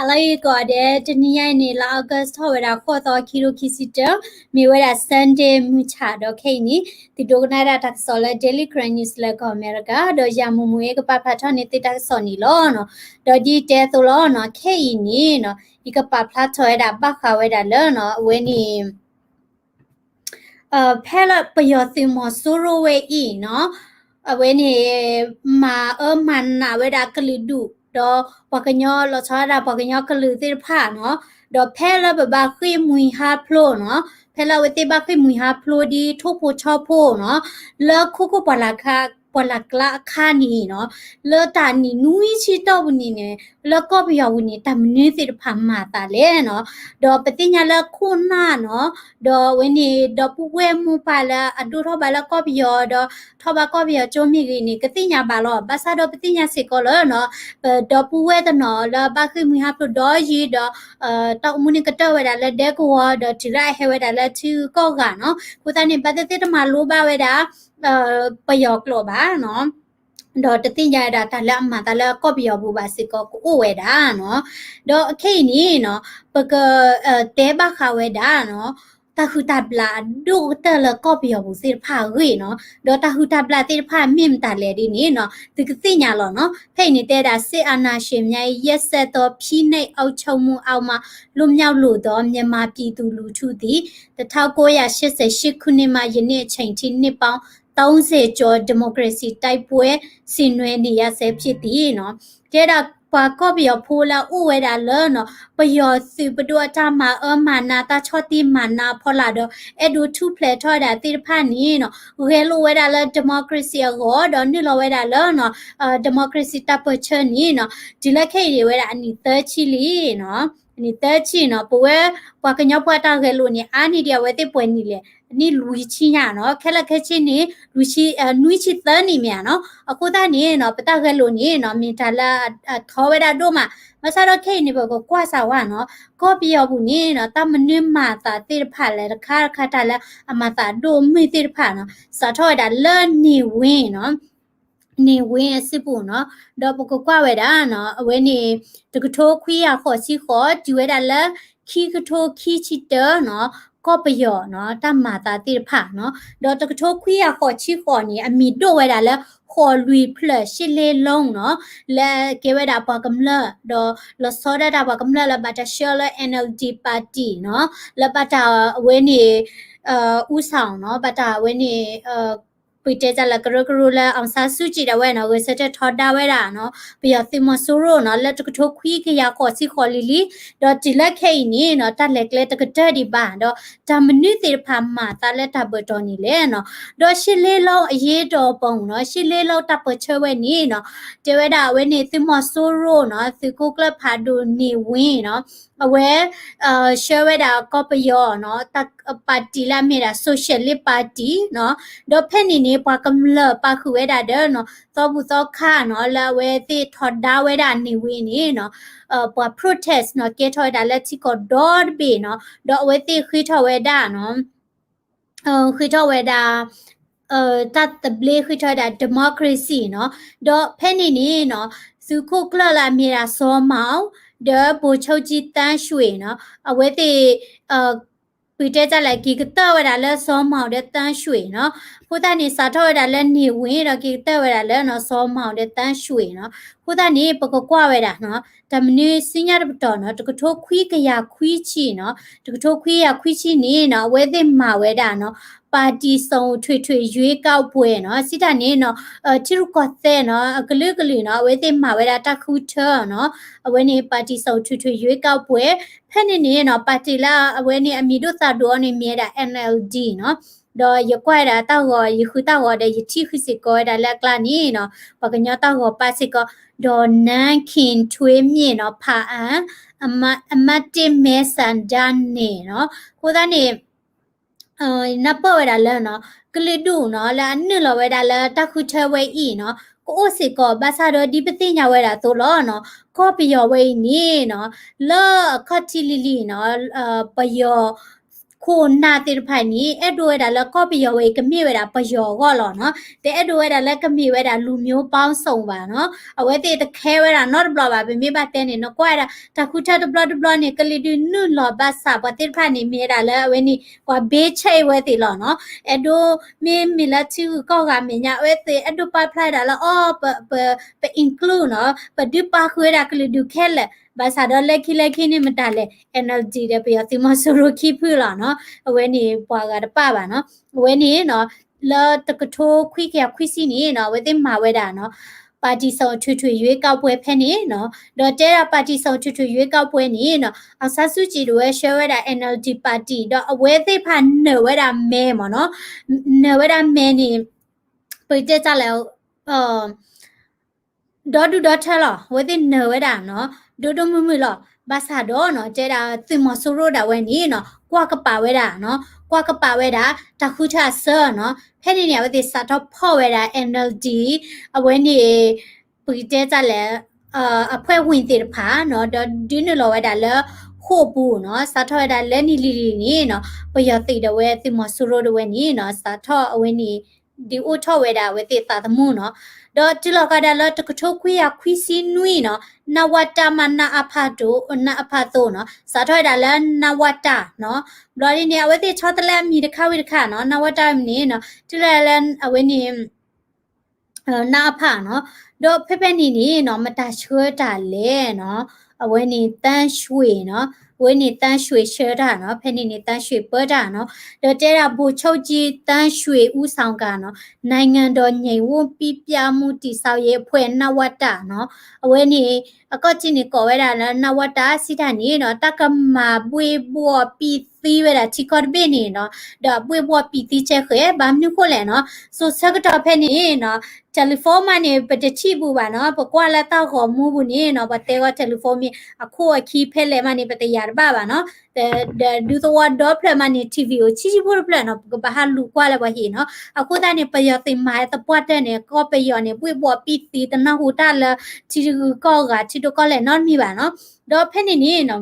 ဟါလၢအဂ့ၤကိးဂၤဒဲး, တနံၤညါအံၤန့ၣ် လါ August ထီၣ်ဝဲဒၣ် ဃိးသီ ခံကထိခံဆံတၢ, မ့ၢ်ဝဲဒၣ် Sunday မုၢ်ဆၣ်ဒီးခဲအံၤန့ၣ် သုဒိကနၣ်ဒၣ်တၢ်ကစီၣ်လၢ Daily Karen News လၢကီၢ်အမဲရကၤ, ဒီးယၤမူးမူးအံၤကပာ်ဖျါထီၣ်န့ၢ်သုတၢ်ကစီၣ်န့ၣ်လီၤ. ဒီးဒ်တဲအသိးလီၤနီၤ, ခဲအံၤန့ၣ်နီၤ ယကပာ်ဖျါထီၣ်ဝဲဒၣ်ဘၣ်ဃးဝဲဒၣ်လၢနီၤ အဝဲန့ၣ် ဖဲလၢပယီၤသုးမီၤစိရိၤဝဲအံၤနီၤ, အဝဲန့ၣ် မၤအၢမၤနးဝဲဒၣ်ကလုာ်ဒူၣ်, ဒီးပှၤကညီလီၤဆီဒၣ်တၢ် ပှၤကညီကလုာ်သ့ၣ်တဖၣ်နီၤ, ဒီးဖဲလၢပဘၣ်ဃ့ၢ်မှံဟးဖျိးနီၤ, ဖဲလၢအဝဲသ့ၣ်ဘၣ်ဃ့ၢ်မှံဟးဖျိးဒ်ထိၣ်ဖိဆီဖိနီၤ, လၢခိခိၣ်ပှၢ်လၢ် ပှၢ်လၢ်ကျါအခါန့ၣ်နီၤ, လၢတၢ်နံၣ်နွံဆံတီၢ်ပူၤန့ၣ်န့ၣ် လၢကီၢ်ပယီၤပူၤန့ၣ် တၢ်မနုၤသ့ၣ်တဖၣ်မၤသးလဲၣ်နီၤ, ဒီးပသ့ၣ်ညါလၢခိၣ်နၢ်နီၤ, ဒီးအဝဲန့ၣ် ဒီပုၢ်ဝဲၢ်မိၢ်ပၢ်လၢအဒိၣ်ထီၣ်ဘၣ်လၢကီၢ်ပယီၤဒီး ထီၣ်ဘၣ်ကီၢ်ပယီၤကၠိမ့ၢ်ဂ့ၤန့ၣ် ကသ့ၣ်ညါဘၣ်လီၤ. ဘၣ်ဆၣ်ဒီးပသ့ၣ်ညါစ့ၢ်ကီးလၢနီၤ, ပဒီပုၢ်ဝဲၢ်တနီၤလၢဘၣ်ဃ့ၢ်မှံဟးဖျိးဒီးယံၤဒီး တၢ်အိၣ်မူန့ၣ်ကတၢၢ်ဝဲဒၣ်လၢဒဲကဝီၤဒီးတုၤလၢအဟဲဝဲဒၣ်လၢထံဂုၤကီၢ်ဂၤနီၤ, အဃိသတးန့ၣ် ဘၣ်သ့ၣ်သ့ၣ်တမၤလိဘၣ်ဝဲဒၣ် ပယီၤကျိာ်ဘၣ်နီၤ, ဒီးတသ့ၣ်ညါဝဲဒၣ်တၢ်လၢအမၤသးလၢကီၢ်ပယီၤပူၤဘၣ်စ့ၢ်ကီးကအိၣ်ဝဲဒၣ်နီၤ, ဒီးခဲအံၤန့ၣ်နီၤ, ပက တဲဘၣ်ဃးဝဲဒၣ်နီၤ, တၢ်ဟုၣ်တၢ်ဘျၣ်အဒိၣ်ကတၢၢ်လၢကီၢ်ပယီၤပူၤသ့ၣ်တဖၣ်အဂ့ၢ်နီၤ, ဒီးတၢ်ဟုၣ်တၢ်ဘျၣ်သ့ၣ်တဖၣ်မ့ၢ်မတၤလဲၣ်ဒ်န့ၣ်နီၤ သုကသ့ၣ်ညါလီၤနီၤ. ဖဲအံၤန့ၣ်တဲဒၣ် စစ်အာဏာရှင်များ၏ ရက်စက်သောဖိနှိပ်အုပ်ချုပ်မှုအောက်မှလွတ်မြောက်လိုသောမြန်မာပြည်သူလူထုသည် တစ်ထောင့်ကိုးရာရှစ်ဆယ်ရှစ်ခုနှစ်မှယနေ့အချိန်ထိနှစ်ပေါင်းသုံးဆယ်ကျော်ဒီမိုကရေစီတိုက်ပွဲဆင်နွှဲနေရာဆဲဖြစ်သည် တဲဒၣ်ပှၤကီၢ်ပယီၤဖိလၢအအိၣ်ဝဲဒၣ်လၢနီၤ ပယီၤသုးပဒိၣ်အတၢ်မၤအၢမၤနး တၢ်ဆီၣ်တံၢ်မၤနးအဖီလာ်ဒီး အဲၣ်ဒိးထူၣ်ဖျဲးထီၣ်ဝဲဒၣ်သ့ၣ်တဖၣ်န့ၣ်နီၤ ဂဲၤလိာ်ဝဲဒၣ်လၢ democracy အဂီၢ် ဒီးနုာ်လီၤဝဲဒၣ်လၢနီၤ democracy တၢ်ပၢၢ်ဆၢန့ၣ်နီၤ တုၤလၢခဲအံၤဒၣ်ဝဲဒၣ်အနံၣ်သၢဆံလံနီၤ အနံၣ်သၢဆံနီၤ ပဝဲပှၤကညီဖိအတၢ်ဂဲၤလိာ်န့ၣ် အါန့ၢ်ဒံးအဝဲသ့ၣ်ပှဲၤနံၣ်လဲၣ် အနံၣ်လွံၢ်ဆံညါနီၤ ခဲလၢာ်ခဲဆ့န့ၣ် လွံၢ်ဆံ နွံဆံသၢနံၣ်မ့ၢ်ဧါနီၤ အဃိသတးန့ၣ်နီၤ ပတၢ်ဂဲၤလိာ်န့ၣ်နီၤ မ့ၢ်တၢ်လၢအထီဝဲဒၣ်ဒိၣ်မး ဘၣ်ဆၣ်ဒီးခဲအံၤန့ၣ် ပကကွၢ်စၢ်ဝဲနီၤ ကီၢ်ပယီၤပူၤန့ၣ်နီၤ တၢ်မနုၤမၤသးသ့ၣ်တဖၣ်လဲၣ်တခါတခါတၢ်လၢအမၤသးဒိၣ်မုၢ်သ့ၣ်တဖၣ်နီၤ စးထီၣ်ဝဲဒၣ်လၢန့ၢ်ဝ့နီၤ န့ၢ်ဝ့အစုပူၤနီၤ ဒီးပကကွၢ်ဝဲဒၣ်နီၤ အဝဲန့ၣ် တကထိခွံကယၤဃိးဆံဃိး တုၤဝဲဒၣ်လၢ ခံကထိခံဆံတၢနီၤ ကီၢ်ပယီၤနီၤ တၢ်မၤသးသ့ၣ်တဖၣ်နီၤ ဒီးတကထိခွံကယၤဃိးဆံဃိးန့ၣ် အမံၤဒိၣ်ဝဲဒၣ်လၢ ဃိးလွံၢ်ဖျၢၣ်ရှစ်လေးလုံးနီၤ လၢကဲဝဲဒၣ်ပှၤကမျၢၢ် ဒီးလီၤဆီဒၣ်တၢ်ပှၤကမျၢၢ်လၢဘၣ်တၢ်ဆှၢလၢ NLD party နီၤ လၢဘၣ်တၢ်အဝဲန့ၣ် ဦးဆောင်နီၤ ဘၣ်တၢ်အဝဲန့ၣ် ပတဲတၢ်လၢကရၢကရိလၢ အောင်ဆန်းစုကြည် ဒၣ်ဝဲနီၤ ဂဲၤဆၢထၢၣ်ထီဒါဝဲဒၣ်နီၤ ပယီၤသုးမီၤစိရိၤနီၤ လၢတကထိခွံကယၤဃိးဆံဃိးလံၤလံၤ ဒီးတုၤလၢခဲအံၤန့ၣ်နီၤ တၢ်လဲၤကျဲတကတၢၢ်ဒံးဘၣ် ဒီးတၢ်မနုၤသ့ၣ်တဖၣ်မၤသးလၢတၢ်ဘၢၣ်တီၢ်န့ၣ်လဲၣ်နီၤ ဒီးရှစ်လေးလုံးအရေးတော်ပုံနီၤ ရှစ်လေးလုံးတၢ်ပၢၢ်ဆၢဝဲန့ၣ်နီၤ တဲဝဲဒၣ်အဝဲန့ၣ်သုးမီၤစိရိၤနီၤ သုးခိၣ်ကျၢၢ်ဖးဒိၣ်န့ၢ်ဝ့နီၤ အဝဲ ဆှၢဝဲဒၣ်ကီၢ်ပယီၤနီၤ တၢ်ပၣ်တံၣ်လၢအမ့ၢ်ဒၣ် Socialist Party နီၤ ဒီးဖဲန့ၣ်န့ၣ် ပှၤကမျၢၢ်ပာ်ဃုာ်ဝဲဒၣ်ဒီးနီၤ သီဘူၣ်သီခါနီၤ လၢအဝဲသ့ၣ်ထီဒါဝဲဒၣ်န့ၢ်ဝ့န့ၣ်နီၤ ပှၤ protest နီၤ ကဲထီၣ်ဝဲဒၣ်လၢထံကီၢ်ဒီတဘ့ၣ်နီၤ ဒီးအဝဲသ့ၣ်ဃ့ထီၣ်ဝဲဒၣ်နီၤ ဃ့ထီၣ်ဝဲဒၣ် တၢ်သဘျ့ဃ့ထီၣ်ဝဲဒၣ် democracy နီၤ ဒီးဖဲန့ၣ်န့ၣ်နီၤ သုးခိၣ်ကျၢၢ်လၢအမ့ၢ်ဒၣ် စောမောင် ဒီး ဗိုလ်ချုပ်ကြီးသန်းရွှေ နီၤ အဝဲသ့ၣ် ပတဲတၢ်လၢ က့ၤကတၢၢ်ဝဲဒၣ်လၢ စောမောင် ဒီး သန်းရွှေ နီၤ အဃိသတးန့ၣ် စးထီၣ်ဝဲဒၣ်လၢန့ၢ်ဝ့ဒီးက့ၤကတၢၢ်ဝဲဒၣ်လၢနီၤ စောမောင် ဒီး သန်းရွှေ နီၤ အဃိသတးန့ၣ် ပကကွၢ်ဝဲဒၣ်နီၤ တၢ်မနုၤဆူညါတပတီၢ်နီၤ တကထိခွံကယၤခွံဆံနီၤ တကထိခွံကယၤခွံဆံန့ၣ်နီၤ အဝဲသ့ၣ်မၤဝဲဒၣ်နီၤ ပါတီစုံထွေထွေရွေးကောက်ပွဲနီၤ စံးတၢ်န့ၣ်နီၤ ထံရူၢ်ကီၢ်သဲးနီၤ အကလုာ်ကလုာ်နီၤ အဝဲသ့ၣ်မၤဝဲဒၣ်တၢ်ဃုထၢနီၤ အဝဲန့ၣ် ပါတီစုံထွေထွေရွေးကောက်ပွဲ ဖဲန့ၣ်န့ၣ်နီၤ ပါတီလၢအဝဲန့ၣ်အမံၤဒိၣ်သးဒိၣ်အီၤန့ၣ်မ့ၢ်ဝဲဒၣ် NLD နီၤ ဒီးယကွၢ်ဝဲဒၣ်တၢ်ဂီၤ ယဃုတၢ်ဂီၤဒီး ယထံၣ်ဃုာ်စ့ၢ်ကီးဝဲဒၣ်လၢအကျါန့ၣ်နီၤ ပှၤကညီတၢ်ဂီၤပာ်စ့ၢ်ကီး ဒီး နန်းခင်ထွေးမြင့် နီၤ ဖာအံ အမှတ်တစ်မဲဆန္ဒနယ် နီၤ အဃိသတးန့ၣ် နၢ်ပၢၢ်ဝဲဒၣ်လၢနီၤ ကလုာ်ဒူၣ်နီၤ လၢအနုာ်လီၤဝဲဒၣ်လၢတၢ်ဃုထၢဝဲအံၤနီၤ ကအိၣ်စ့ၢ်ကီး ဘၣ်ဆၣ်ဒီးဒ်ပသ့ၣ်ညါဝဲဒၣ်အသိးလီၤနီၤ ကီၢ်ပယီၤဝဲအံၤန့ၣ်နီၤ လၢအခီၣ်ထံးလံၤလံၤနီၤ ပယီၤ ခိၣ်နၢ်သ့ၣ်တဖၣ်န့ၣ် အဲၣ်ဒိးဝဲဒၣ်လၢကီၢ်ပယီၤဝဲအံၤ ကမ့ၢ်ဝဲဒၣ်ပယီၤအဂီၢ်လီၤနီၤ. တအဲၣ်ဒိးဝဲဒၣ်လၢကမ့ၢ်ဝဲဒၣ်လူမျိုးပေါင်းစုံဘၣ်နီၤ. အဝဲသ့ၣ်တခဲဝဲဒၣ်နီတဘျီဘၣ်. ပမ့ၢ်ဘၣ်တဲန့ၣ် နကွၢ်ဝဲဒၣ် တၢ်ဃုထၢတဘျီတဘျီန့ၣ် ကလုာ်ဒုးနုာ်လီၤဘၣ်ဆၣ် ပှၤသ့ၣ်တဖၣ်န့ၣ် မ့ၢ်ဝဲဒၣ်လၢအဝဲန့ၣ် ပှၤဘ့ဆဲးအံၤဝဲသ့ၣ်လီၤနီၤ. အဲၣ်ဒိးမ့ၢ်မ့ၢ်လၢထံဂုၤကီၢ်ဂၤမဲာ်ညါ အဝဲသ့ၣ်အဲၣ်ဒိးပာ်ဖျါဒၣ်လၢ အီ ပ ပ ပ include နီၤ, ပဒုးပာ်ဃုာ်ဝဲဒၣ်ကလုာ်ဒုးခဲလၢာ်, ဘၣ်ဆၣ်ဒီးလၢခံလၢခံန့ၣ်မတၤလဲၣ်, NLD ဒီးပယီၤသုးမီၤစိရိၤခံဖုလီၤနီၤ, အဝဲန့ၣ်ပှၤဂၤတပာ်ဘၣ်နီၤ, အဝဲန့ၣ်နီၤ, လၢတကထိခွံကယၤခွံဆံန့ၣ်နီၤ, အဝဲသ့ၣ်မၤဝဲဒၣ်နီၤ, ပါတီစုံအထွေထွေရွေးကောက်ပွဲဖဲန့ၣ်နီၤ, ဒီးတဲဒၣ် ပါတီစုံအထွေထွေရွေးကောက်ပွဲန့ၣ်နီၤ, အောင်ဆန်းစုကြည် ဒၣ်ဝဲဆှၢဝဲဒၣ် NLD ပါတီ ဒီးအဝဲသ့ၣ်တဖၣ်နၢၤဝဲဒၣ်မဲမ့ၢ်နီၤ, နၢၤဝဲဒၣ်မဲန့ၣ် ပကတဲတၢ်လဲၣ်, ဒီဒူၣ်ဒီထၢလီၤ, အဝဲသ့ၣ်နၢၤဝဲဒၣ်နီၤ, ဒိၣ်ဒိၣ်မုၢ်မုၢ်လီၤ. ဘၣ်ဆၣ်ဒီးနီၤ, တဲဒၣ်သုးမီၤစိရိၤဒၣ်ဝဲန့ၣ်နီၤ, ကွၢ်ကပာ်ဝဲဒၣ်နီၤ, ကွၢ်ကပာ်ဝဲဒၣ် တၢ်ဃုထၢအစၢနီၤ. ဖဲန့ၣ်န့ၣ် အဝဲသ့ၣ်စးထီၣ်ဖီၣ်ဝဲဒၣ် NLD အဝဲန့ၣ် ပကတဲတၢ်လဲၣ်, အဖှဲၣ်ဝံၤသ့ၣ်တဖၣ်နီၤ, ဒီးဒုးနုာ်လီၤဝဲဒၣ်လၢဃိာ်ပူၤနီၤ, စးထီၣ်ဝဲဒၣ်လၢနံၣ်လံၤလံၤန့ၣ်နီၤ, ပယီၤသုးဒၣ်ဝဲသုးမီၤစိရိၤဒၣ်ဝဲန့ၣ်နီၤ, စးထီၣ်အဝဲန့ၣ် ဒုးအိၣ်ထီၣ်ဝဲဒၣ်အဝဲသ့ၣ်သးသမူနီၤ. ဒီးတုၤလီၤကဒီးလၢတကထိခွံကယၤခွံဆံနွံနီၤ, နဝတ မ့ၢ် နအဖ သိးနီၤ, စးထီၣ်ဝဲဒၣ်လၢ နဝတ နီၤ. ဘျီဒ်န့ၣ် အဝဲသ့ၣ်ဆီတလဲအမံၤတခါဝံၤတခါနီၤ, နဝတ န့ၣ်နီၤ, တုၤလၢလၢအဝဲန့ၣ် နအဖနီၤ. ဒီးဖဲဖဲန့ၣ်န့ၣ်နီၤ, မတၤဆှၢတၢ်လဲၣ်နီၤ, အဝဲန့ၣ်သန်းရွှေနီၤ, အဝဲန့ၣ်သန်းရွှေဆှၢတၢ်နီၤ, ဖဲန့ၣ်န့ၣ်သန်းရွှေပၢတၢ်နီၤ. ဒီးတဲဒၣ် ဗိုလ်ချုပ်ကြီးသန်းရွှေဦးဆောင်ကာနီၤ, နိုင်ငံတော်ငြိမ်ဝပ်ပိပျၢ်မှုတည်ဆောက်ရေးအဖွဲ့ နဝတနီၤ. အဝဲန့ၣ် အကီၢ်ထံးန့ၣ်ကိးဝဲဒၣ်လၢ နဝတ စံးတၢ်န့ၣ်နီၤ, တၢ်ကမၤဘှ့ၣ်ဘှီၣ်ပံၢ်သံဝဲဒၣ်ထံကီၢ်တဘ့ၣ်န့ၣ်နီၤ, ဒီးဘှ့ၣ်ဘှီၣ်ပံၢ်သံဆဲဃဲၤ, ဘၣ်မနုၤဃိလဲၣ်နီၤ, စိၤဆၢကတီၢ်ဖဲန့ၣ်နီၤ, telephone မးန့ၣ် ပတထံၣ်ဘူးဘၣ်နီၤ, ပကွၢ်လၢတၢ်ဂီၤမူပူၤန့ၣ်နီၤ, ပှၤတဲဂီၤ telephone မ့ၢ်အခိၣ်အခံဖဲလဲၣ်မးန့ၣ် ပတယာ်တဘၣ်ဘၣ်နီၤ. ဒီးဒူသဝီဒီဖျၢၣ်မးန့ၣ် ထံၣ်ဝံၤအိၣ်ဆံးဆံးဖိတဖျၢၣ်နီၤ, ပကဘၣ်ဟးလူၤကွၢ်လၢပှၤဟံၣ်နီၤ. အဃိသတးန့ၣ် ပယီၤသုးမၤသပှၢ်တၢၢ်န့ၣ် ကီၢ်ပယီၤန့ၣ် ဘှ့ၣ်ဘှီၣ်ပံၢ်သံ တနၢ်ဟူတၢ်လၢ ထံဂုၤကီၢ်ဂၤ ထံဒိၣ်ကီၢ်လဲၢ်နီတမံၤဘၣ်နီၤ. ဒီးဖဲန့ၣ်န့ၣ်နီၤ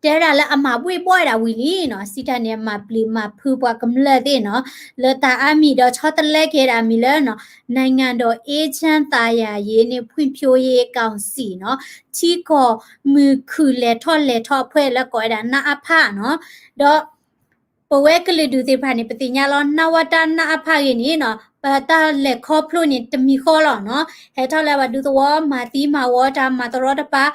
တဲဒၣ်လၢအမၤဘှ့ၣ်ဘှီၣ်ဝဲဒၣ်ဝံၤလံနီၤ, စံးတၢ်န့ၣ် အမၤပျံၤမၤဖုးပှၤကမျၢၢ်သ့ၣ်နီၤ, လၢတၢ်အါမံၤဒီးဆီတလဲက့ၤဒၣ်အမံၤလၢနီၤ, နိုင်ငံတော်အေးချမ်းသာယာရေးနှင့်ဖွံ့ဖြိုးရေးကောင်စီနီၤ, ထံကီၢ်မုၢ်ခုၣ်လဲၤထီၣ်လဲၤထီအဖှဲၣ်လၢကိးဝဲဒၣ် နအဖနီၤ. ဒီး ပဝဲကလုာ်ဒူၣ်သ့ၣ်တဖၣ်န့ၣ် ပသ့ၣ်ညါလီၤ နဝတ နအဖဂ့ၤန့ၣ်နီၤ, ပတၢ်လဲၤခီဖျိန့ၣ် တမံၤဃီလီၤနီၤ. ဟဲထီၣ်လၢပှၤဒူသဝီ မၤသံမၤဝီတၢ် မၤတရီတပါ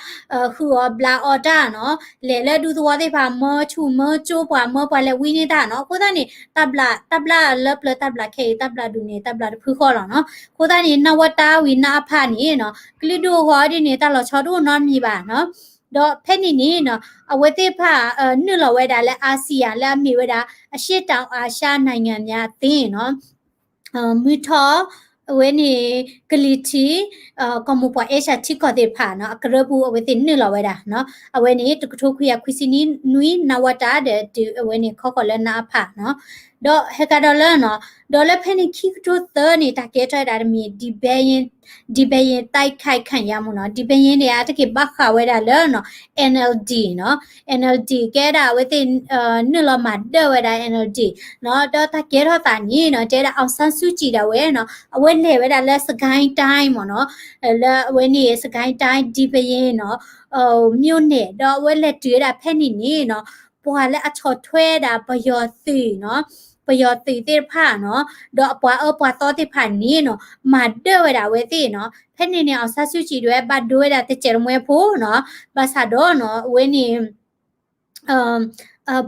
ဃုာ်အီၤဘျးအီၤတၢ်နီၤ. လဲၤလၢဒူသဝီသ့ၣ်တဖၣ် မၢဆူၣ်မၢကၠိပှၤ မၢပှၤလဲၤဝံန့ၢ်တၢ်နီၤ. အဃိသတးန့ၣ် တၢ်ဘျး တၢ်ဘျးလၢပျၢၤတၢ်ဘျးခဲအံၤ တၢ်ဘျးဒုးန့ၣ် တၢ်ဘျးတဖုဃီလီၤနီၤ. အဃိသတးန့ၣ် နဝတဝံၤ နအဖန့ၣ်နီၤ ကလုာ်ဒူၣ်အဂီၢ်ဒ်န့ၣ် တၢ်လီၤဆီတအိၣ်နီတမံၤဘၣ်နီၤ. ဒီးဖဲန့ၣ်န့ၣ်နီၤ အဝဲသ့ၣ်တဖၣ် နုာ်လီၤဝဲဒၣ်လၢ ASEAN လၢအမ့ၢ်ဝဲဒၣ် အရှေ့တောင်အာရှနိုင်ငံများအသင်းနီၤ မုၢ်ထီၣ် အဝဲန့ၣ် ကလံၤထံး ကီၢ်မိၢ်ပှၢ် Asia ထံကီၢ်သ့ၣ်တဖၣ်နီၤ အကရၢပူၤ အဝဲသ့ၣ်နုာ်လီၤဝဲဒၣ်နီၤ. အဝဲန့ၣ် တကထိခွံကယၤခွံဆံနွံ နဝတ ဒီးတုၤအဝဲန့ၣ် ခီဃီၤလၢ နအဖနီၤ. ဒီးဟဲကဒီးလၢနီၤ ဒီးလၢဖဲန့ၣ်ခံကထိသၢန့ၣ် တၢ်ကဲထီၣ်ဝဲဒၣ်တမံၤ ဒီဘ့ၣ်ယ့ၣ် ဒီဘ့ၣ်ယ့ၣ် တိုက်ခိုက်ခံရမှုနီၤ. ဒီဘ့ၣ်ယ့ၣ်န့ၣ် အတက့ၢ်ဘၣ်ဃးဝဲဒၣ်လၢနီၤ NLD နီၤ NLD ကဲဒၣ်အဝဲသ့ၣ် နုာ်လီၤမၤဒၢၣ်ဝဲဒၣ် NLD နီၤ. ဒီးတၢ်ကဲထီၣ်သးန့ၣ်နီၤ တဲဒၣ် အောင်ဆန်းစုကြည် ဒၣ်ဝဲနီၤ အဝဲလဲၤဝဲဒၣ်လၢ စစ်ကိုင်းတိုင်း မ့ၢ်နီၤ လၢအဝဲန့ၣ် စစ်ကိုင်းတိုင်း ဒီဘ့ၣ်ယ့ၣ်နီၤ မြို့နယ် ဒီးအဝဲလဲၤတုၤဝဲဒၣ်ဖဲန့ၣ်န့ၣ်နီၤ ပှၤလၢအဆီၣ်ထွဲဒၣ်ပယီၤသုးနီၤ ပယီၤသုးသ့ၣ်တဖၣ်နီၤ ဒီးအပှၤအၢပှၤသီသ့ၣ်တဖၣ်န့ၣ်နီၤ မၤဒၢၣ်ဝဲဒၣ်အဝဲသ့ၣ်နီၤ. ဖဲန့ၣ်န့ၣ် အောင်ဆန်းစုကြည် ဒၣ်ဝဲဘၣ်ဒိဝဲဒၣ်တစဲးတမှဲဖိနီၤ ဘၣ်ဆၣ်ဒီးနီၤ အဝဲန့ၣ်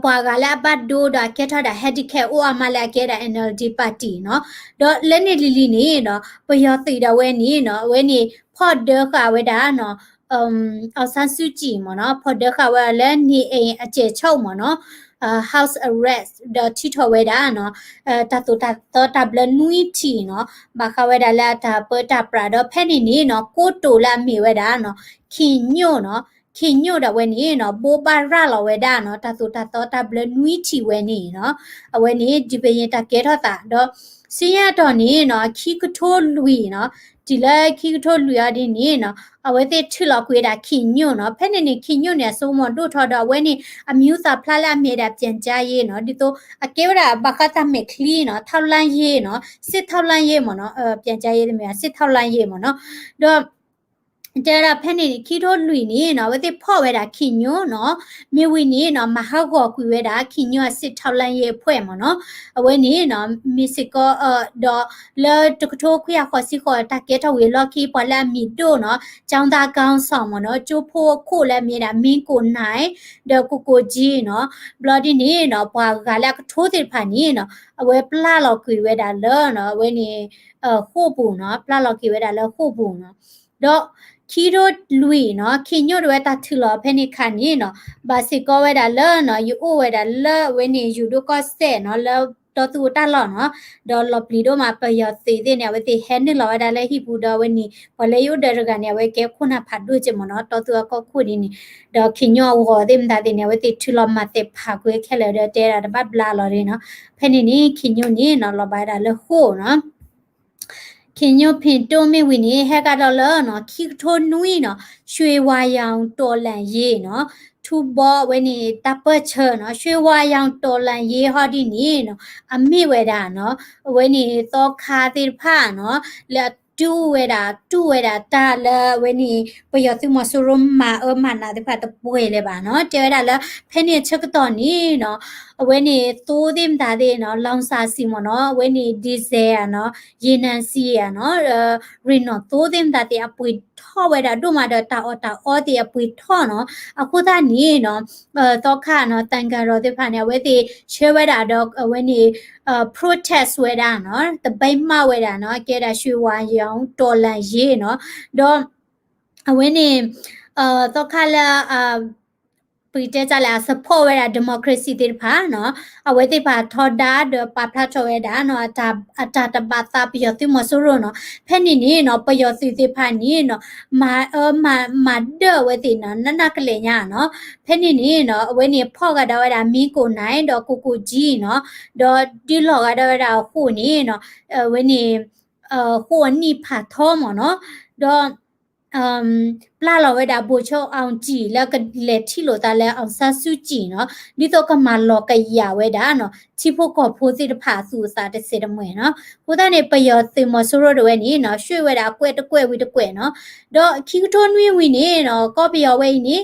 ပှၤဂၤလၢအဘၣ်ဒိဒီးအကဲထီၣ်ဒၣ် handicap အိၣ်အါမးလၢအကဲဒၣ် NLD party နီၤ. ဒီးလၢန့ၣ်လံၤလံၤန့ၣ်နီၤ ပယီၤသုးဒၣ်ဝဲန့ၣ်နီၤ အဝဲန့ၣ် ဖီၣ်ဒၢဃာ်ဝဲဒၣ်နီၤ အောင်ဆန်းစုကြည် မ့ၢ်နီၤ ဖီၣ်ဒၢဃာ်ဝဲဒၣ်လၢ နေအိမ်အကျယ်ချုပ် မ့ၢ်နီၤ house arrest ဒီးထုးထီၣ်ဝဲဒၣ်နီၤ တၢ်သိၣ်တၢ်သီတၢ်ဘျၢနွံထံၣ်နီၤ ဘၣ်ဃးဝဲဒၣ်လၢအတၢ်ပၢတၢ်ပြးဒီး ဖဲန့ၣ်န့ၣ်နီၤ ကိတိာ်လၢအမ့ၢ်ဝဲဒၣ်နီၤ ခင်ညွန့် နီၤ ခ့ၣ်ညိၣ်ဒီးအဝဲန့ၣ်နီၤ ဘိးဘၣ်ရၤလီၤဝဲဒၣ်နီၤ တၢ်သိၣ်တၢ်သီတၢ်ဘျၢနွံထံၣ်ဝဲန့ၣ်နီၤ, အဝဲန့ၣ် ဒုးပယ့ၤတၢ်ကဲထီၣ်သးဒီး စံၣ်ညီၣ်တီၢ်န့ၣ်နီၤ ခံကထိလွံၢ်နီၤ, တုၤလၢခံကထိလွံၢ်အီၤဒ်န့ၣ်နီၤ အဝဲသ့ၣ်ထုးလီၤကွံာ်ဝဲဒၣ်ခ့ၣ်ညိၣ်နီၤ, ဖဲန့ၣ်န့ၣ် ခ့ၣ်ညိၣ်န့ၣ် အစိကမီၤဒိၣ်ထီၣ်ဒီး အဝဲန့ၣ် အမံၤဟူသၣ်ဖျါလၢအမ့ၢ်ဝဲဒၣ် ပြန်ကြားရေးနီၤ, ဒ်သိးအကဲဝဲဒၣ်ဘၣ်ဃးတၢ်မဲာ်ချံနီၤ ထောက်လှမ်းရေးနီၤ စစ်ထောက်လှမ်းရေးမ့ၢ်နီၤ, ပြန်ကြားရေးတမ့ၢ် စစ်ထောက်လှမ်းရေးမ့ၢ်နီၤ, ဒီး တဲဝဲဒၣ်ဖဲန့ၣ်န့ၣ် ခံကထိလွံၢ်န့ၣ်နီၤ အဝဲသ့ၣ်ဖီၣ်ဝဲဒၣ်ခ့ၣ်ညိၣ်နီၤ, မ့ၢ်ဝံၤန့ၣ်နီၤ မၤဟးဂီၤကွံာ်ဝဲဒၣ် ခ့ၣ်ညိၣ်အ စစ်ထောက်လှမ်းရေးအဖွဲ့မ့ၢ်နီၤ, အဝဲန့ၣ်နီၤ မ့ၢ်စ့ၢ်ကီး ဒီးလၢတကထိခွံကယၤဃိးဆံဃိး တၢ်ကဲထီၣ်ဝံၤအလီၢ်ခံ ပှၤလၢအမံၤဒိၣ်နီၤ ကျောင်းသားခေါင်းဆောင်မ့ၢ်နီၤ ကၠိဖိအခိၣ်လၢအမ့ၢ်ဝဲဒၣ် မင်းကိုနိုင် ဒီး ကိုကိုကြီးနီၤ, ဘျီဒ်န့ၣ်နီၤ ပှၤဂၤလၢအကထိသ့ၣ်တဖၣ်န့ၣ်နီၤ အဝဲပျၢ်လီၤကွံာ်ဝဲဒၣ်လၢနီၤ အဝဲန့ၣ် ဃိာ်ပူၤနီၤ, ပျၢ်လီၤက့ၤဝဲဒၣ်လၢဃိာ်ပူၤနီၤ, ဒီးခံကထိလွံၢ်နီၤ ခ့ၣ်ညိၣ်ဒီးဝဲတၢ်ထုးလီၤဖဲန့ၣ်ခါန့ၣ်နီၤ ဘၣ်စ့ၢ်ကီးဝဲဒၣ်လၢနီၤ ယအိၣ်ဝဲဒၣ်လၢအဝဲန့ၣ် ယိၤဒိၣ်ကီၢ်စဲၣ်နီၤ လၢတီသူၣ်အိၣ်တၢ်လီၢ်နီၤ, ဒီးလီၤပျံၤဒိၣ်မး ပယီၤသုးသ့ၣ်န့ၣ် အဝဲသ့ၣ်ဟဲနုာ်လီၤဝဲဒၣ်လၢဟံၣ်ပူၤဒီးအဝဲန့ၣ် ပှၤလၢယအိၣ်ဒီးတဂၤန့ၣ် အဝဲကဲခိၣ်နၢ်ဖးဒိၣ်က့မ့ၢ်နီၤ တီသူၣ်အကီၢ်ခိၣ်ဒ်န့ၣ်, ဒီးခ့ၣ်ညိၣ်အဂီၤသ့ၣ်မတၤသ့ၣ်န့ၣ် အဝဲသ့ၣ်ထုးလီၤမၤသဲးဖးကွံာ်ခဲလၢာ်ဒီး တဲဒၣ်တဘၣ်ဘျါလီၤဒ်နီၤ, ဖဲန့ၣ်န့ၣ် ခ့ၣ်ညိၣ်န့ၣ်နီၤ လီၤဘၣ်ဝဲဒၣ်လၢဃိာ်နီၤ ခ့ၣ်ညိၣ်ဖ့ၣ်တိၣ်မ့ၢ်ဝံၤန့ၣ် ဟဲကဒီးလၢနီၤ ခံကထိနွံနီၤ ရွှေဝါရောင်တော်လှန်ရေးနီၤ ထူဘီအဝဲန့ၣ် တၢ်ပၢၢ်ဆၢနီၤ ရွှေဝါရောင်တော်လှန်ရေးဟီဒ်န့ၣ်နီၤ အမ့ၢ်ဝဲဒၣ်နီၤ အဝဲန့ၣ်သီခါသ့ၣ်တဖၣ်နီၤ လၢအတူၢ်ဝဲဒၣ် တူၢ်ဝဲဒၣ်တၢ်လၢအဝဲန့ၣ် ပယီၤသုးမီၤစိရိၤမၤအၢမၤနးသ့ၣ်တဖၣ်တပှဲၤလၢၤဘၣ်နီၤ တဲဝဲဒၣ်လၢ ဖဲန့ၣ်အဆၢကတီၢ်န့ၣ်နီၤ အဝဲန့ၣ်သိသ့ၣ်မတၤသ့ၣ်နီၤ လောင်စာဆီမ့ၢ်နီၤ အဝဲန့ၣ် diesel ဧါနီၤ ရေနံဆီဧါနီၤ ရ့ၣ်နီၣ်သိသ့ၣ်မတၤသ့ၣ် အပှ့ၤထီၣ်ဝဲဒၣ်ဒိၣ်မးဒီး တၢ်အီၣ်တၢ်အီသ့ၣ်အပှ့ၤထီၣ်နီၤ အဃိသတးန့ၣ်နီၤ သီခါနီၤ သံဃာတော်သ့ၣ်တဖၣ်န့ၣ် အဝဲသ့ၣ်ဆှၢဝဲဒၣ်ဒီး အဝဲန့ၣ် protest ဝဲဒၣ်နီၤ သပိတ်မှောက် ဝဲဒၣ်နီၤ ကဲဒၣ် ရွှေဝါရောင်တော်လှန်ရေးနီၤ ဒီး အဝဲန့ၣ် သီခါလၢ ပကတဲတၢ်လဲၣ် အ support ဝဲဒၣ် democracy သ့ၣ်တဖၣ်နီၤ အဝဲသ့ၣ်တဖၣ်ထီဒါဒီးပာ်ဖျါထီၣ်ဝဲဒၣ်နီၤ အတၢ်တဘၣ်သးပယီၤသုးမီၤစိရိၤနီၤ ဖဲန့ၣ်န့ၣ်နီၤ ပယီၤသုးသ့ၣ်တဖၣ်န့ၣ်နီၤ မၤအၢမၤနးဒၢၣ်အဝဲသ့ၣ်နီၤ နးနးကလဲာ်ညါနီၤ ဖဲန့ၣ်န့ၣ်နီၤ အဝဲန့ၣ်ဖီၣ်ဂၤဒၣ်ဝဲဒၣ် မင်းကိုနိုင် ဒီး ကိုကိုကြီးနီၤ ဒီးဒုးလီၤဂၤဒၣ်ဝဲဒၣ်အဃိန့ၣ်နီၤ အဝဲန့ၣ် ဃိာ်အနံၣ်ဖးထီမ့ၢ်နီၤ ဒီး ပျၢ်လီၤဝဲဒၣ် ဗိုလ်ချုပ်အောင်ကြည် လၢကလဲၤထံၣ်လိာ်သးလၢ အောင်ဆန်းစုကြည်နီၤ ဒ်သိးကမၤလီၤကယာ်ဝဲဒၣ်နီၤ ထံဖိကီၢ်ဖိသ့ၣ်တဖၣ်အသူၣ်အသးတစဲးတမှဲၤနီၤ အဃိသတးန့ၣ် ပယီၤသုးမီၤစိရိၤဒၣ်ဝဲန့ၣ်နီၤ ရွှေ့ဝဲဒၣ်အကွဲၢ်တကွဲၢ်ဝံၤတကွဲၢ်နီၤ ဒီးခံကထိနွံဝံၤန့ၣ်နီၤ ကီၢ်ပယီၤဝဲအံၤန့ၣ်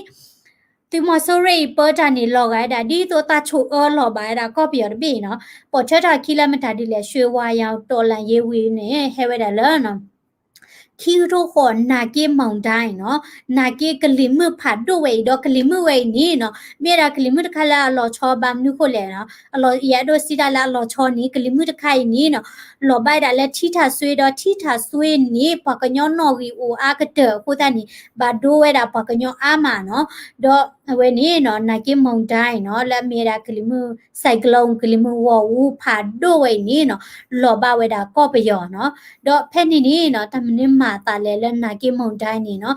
သုးမီၤစိရိၤအံၤပၢတၢ်န့ၣ်လီၤဂာ်ဝဲဒၣ် ဒ်သိးတၢ်ဆိၣ်အၢလီၤဘၣ်ဝဲဒၣ်ကီၢ်ပယီၤတဘ့ၣ်နီၤ ပိာ်ထွဲထီၣ်အခံလၢမတၤဒ်လဲၣ် ရွှေဝါရောင်တော်လှန်ရေးဝံၤန့ၣ် ဟဲဝဲဒၣ်လၢ ခံကထိဃိး နာဂစ်မုန်တိုင်းနီၤ နာဂစ်ကလံၤမုၢ်ဖးဒိၣ်ဝဲအံၤ ဒီးကလံၤမုၢ်ဝဲအံၤန့ၣ်နီၤ မ့ၢ်ဝဲဒၣ်ကလံၤမုၢ်တခါလၢအလီၤဆီဘၣ်မနုၤဃိလဲၣ်နီၤ အလီၤ ယအဲၣ်ဒိးစံးတၢ်လၢအလီၤဆီန့ၣ် ကလံၤမုၢ်တခါအံၤန့ၣ်နီၤ လီၤဘၣ်ဝဲဒၣ်လၢထံထၣ်စွ့ ဒီးထံထၣ်စွ့န့ၣ် ပှၤကညီနီၣ်ဂံၢ်အိၣ်အါကတၢၢ်အဃိသတးန့ၣ် ဘၣ်ဒိဝဲဒၣ်ပှၤကညီအါမးနီၤ ဒီးအဝဲန့ၣ်နီၤ နာဂစ်မုန်တိုင်းနီၤ လၢအမ့ၢ်ဝဲဒၣ်ကလံၤမုၢ် ဆိုင်clone ကလံၤမုၢ်ဂီၤအူဖးဒိၣ်ဝဲအံၤန့ၣ်နီၤ လီၤဘၣ်ဝဲဒၣ်ကီၢ်ပယီၤနီၤ ဒီးဖဲန့ၣ်န့ၣ်နီၤ တၢ်မနုၤမၤအသးလဲၣ်လၢ နာဂစ်မုန်တိုင်းန့ၣ်နီၤ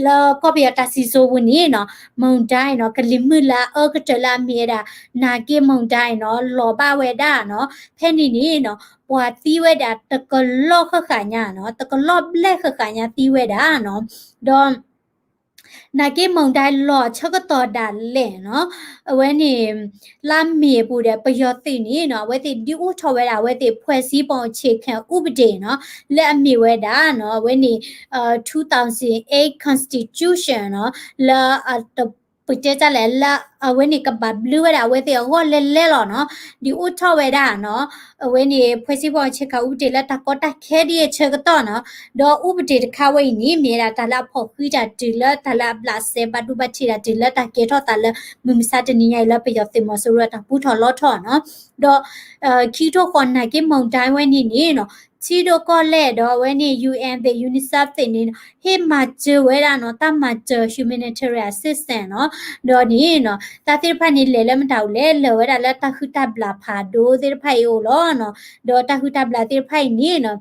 လၢကီၢ်ပယီၤတၢ်စံၣ်စိၤပူၤန့ၣ်နီၤ မုန်တိုင်းနီၤ ကလံၤမုၢ်လၢအအၢကတၢၢ်လၢအမ့ၢ်ဝဲဒၣ် နာဂစ်မုန်တိုင်းနီၤ လီၤဘၣ်ဝဲဒၣ်နီၤ ဖဲန့ၣ်န့ၣ်နီၤ ပှၤသံဝဲဒၣ်တကလီၢ်ဃၣ်ဃၣ်ညါနီၤ တကလီၢ်ဘျဲၣ်ဃၣ်ဃၣ်ညါသံဝဲဒၣ်နီၤ ဒီး နာဂစ်မုန်တိုင်း လီၤဆၢကတီၢ်ဒၣ်လဲာ်နီၤ အဝဲန့ၣ် လါမ့ၤအပူၤဒီး ပယီၤသုးန့ၣ်နီၤ အဝဲသ့ၣ်ဒုးအိၣ်ထီၣ်ဝဲဒၣ် အဝဲသ့ၣ် ဖွဲ့စည်းပုံအခြေခံဥပဒေနီၤ လၢအမ့ၢ်ဝဲဒၣ်နီၤ အဝဲန့ၣ် two thousand eight constitution နီၤ လၢ ပတဲတၢ်လဲၣ် လၢအဝဲန့ၣ်ကဘၣ်ဘျုးဝဲဒၣ်အဝဲသ့ၣ်အဂီၢ်လဲၤလဲၤလီၤနီၤ ဒုးအိၣ်ထီၣ်ဝဲဒၣ်နီၤ အဝဲန့ၣ် ဖွဲ့စည်းပုံအခြေခံဥပဒေ လၢတၢ်ကီတၢ်ခဲဒ်အဆၢကတီၢ်နီၤ ဒီးဥပဒေတခါဝဲအံၤန့ၣ် မ့ၢ်ဝဲဒၣ်တၢ်လၢအဖီၣ်ဃံးတၢ်တုၤလၢတၢ်လၢအဘျးစဲ ဘၣ်ဒိဘၣ်ထံးတၢ်တုၤလၢတၢ်ကဲထီၣ်သးလၢ မုၢ်မဆါတနံၤညါအံၤလၢပယီၤသုးမီၤစိရိၤအတၢ်ပူထီၣ်လီထီၣ်နီၤ ဒီး ခံကထိဃိး နာဂစ်မုန်တိုင်းဝဲန့ၣ်န့ၣ်နီၤ ထံဒိၣ်ကီၢ်လဲၢ်ဒီးအဝဲန့ၣ် ယူဢၣ်သ့ၣ် ယူနံၣ်သ့ၣ်န့ၣ်နီၤ ဟ့ၣ်မၤစၢၤဝဲဒၣ်နီၤ တၢ်မၤစၢၤ humanitarian assistance နီၤ ဒီးန့ၣ်နီၤ တၢ်သ့ၣ်တဖၣ်န့ၣ်လဲၤလၢမတၤအိၣ်လဲၣ် လဲၤဝဲဒၣ်လၢတၢ်ဟုၣ်တၢ်ဘျၣ်ဖးဒိၣ်သ့ၣ်တဖၣ်အံၤအိၣ်လီၤနီၤ ဒီးတၢ်ဟုၣ်တၢ်ဘျၣ်သ့ၣ်တဖၣ်အံၤန့ၣ်နီၤ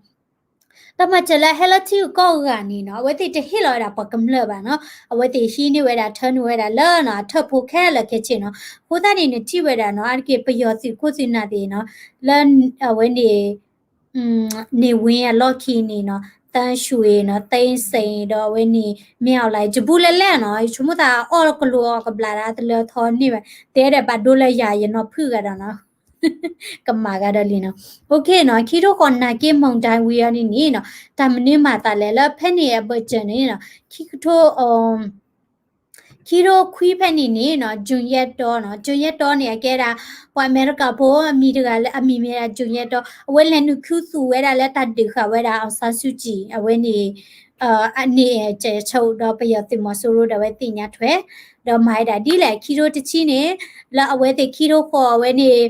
တၢ်မၤစၢၤလၢဟဲလၢထံဂုၤကီၢ်ဂၤန့ၣ်နီၤ အဝဲသ့ၣ်တဟ့ၣ်လီၤဝဲဒၣ်ပှၤကမျၢၢ်ဘၣ်နီၤ, အဝဲသ့ၣ်ဟံးန့ၢ်ဝဲဒၣ် ထၢနုာ်ဝဲဒၣ်လၢနီၤ အထၢၣ်ဖိခဲလၢာ်ခဲဆ့နီၤ. အဃိသတးန့ၣ် နထံၣ်ဝဲဒၣ်နီၤ အါတက့ၢ်ပယီၤသုးခိၣ်သုးနၢ်သ့ၣ်နီၤ လၢအဝဲန့ၣ် န့ၢ်ဝ့အလီၢ်ခံန့ၣ်နီၤ သန်းရွှေနီၤ သိန်းစိန် ဒီးအဝဲန့ၣ် မင်းအောင်လှိုင် ယဘူးလဲလဲၣ်နီၤ ယဆိကမိၣ်သးအီၣ်ကလိအီၣ်ကဘျးဒၣ်တလၢအထီန့ၢ်ဘၣ် တဲဒၣ်ဘၣ်ဒိလၢယၤယနီၢ်ဖုၣ်ဂၤဒီးနီၤ ကမၤဂၤဒီးလံနီၤ. OK နီၤ ခံထိဃိး နာ်က့ မုန်တိုင်း ဝံၤအီၤန့ၣ်နီၤ တၢ်မနုၤမၤသးလဲၣ်လၢဖဲန့ၣ်အဘၢၣ်စၢၤန့ၣ်နီၤ ခံကထိ ခံထိခွံဖဲန့ၣ်န့ၣ်နီၤ ကၠူၤယဲၢ်တီနီၤ ကၠူၤယဲၢ်တီန့ၣ် အကဲဒၣ် ပှၤအမဲရကၤဖိအမံၤတဂၤလၢအမံၤမ့ၢ်ဒၣ် ကၠူၤယဲၢ်တီ အဝဲလဲၤနုာ်ခူသူၣ်ဝဲဒၣ်လၢတၢ်ဒုးဃာ်ဝဲဒၣ် အောင်ဆန်းစုကြည် အဝဲန့ၣ် အန့ၣ် အကဲဆိဒီးပယီၤသုးမီၤစိရိၤ ဒီးအဝဲသ့ၣ်ညါထွဲ ဒီးမၤဝဲဒၣ်ဒ်လဲၣ် ခံထိတဆံန့ၣ် လၢအဝဲသ့ၣ်ခံထိဃိးအဝဲန့ၣ်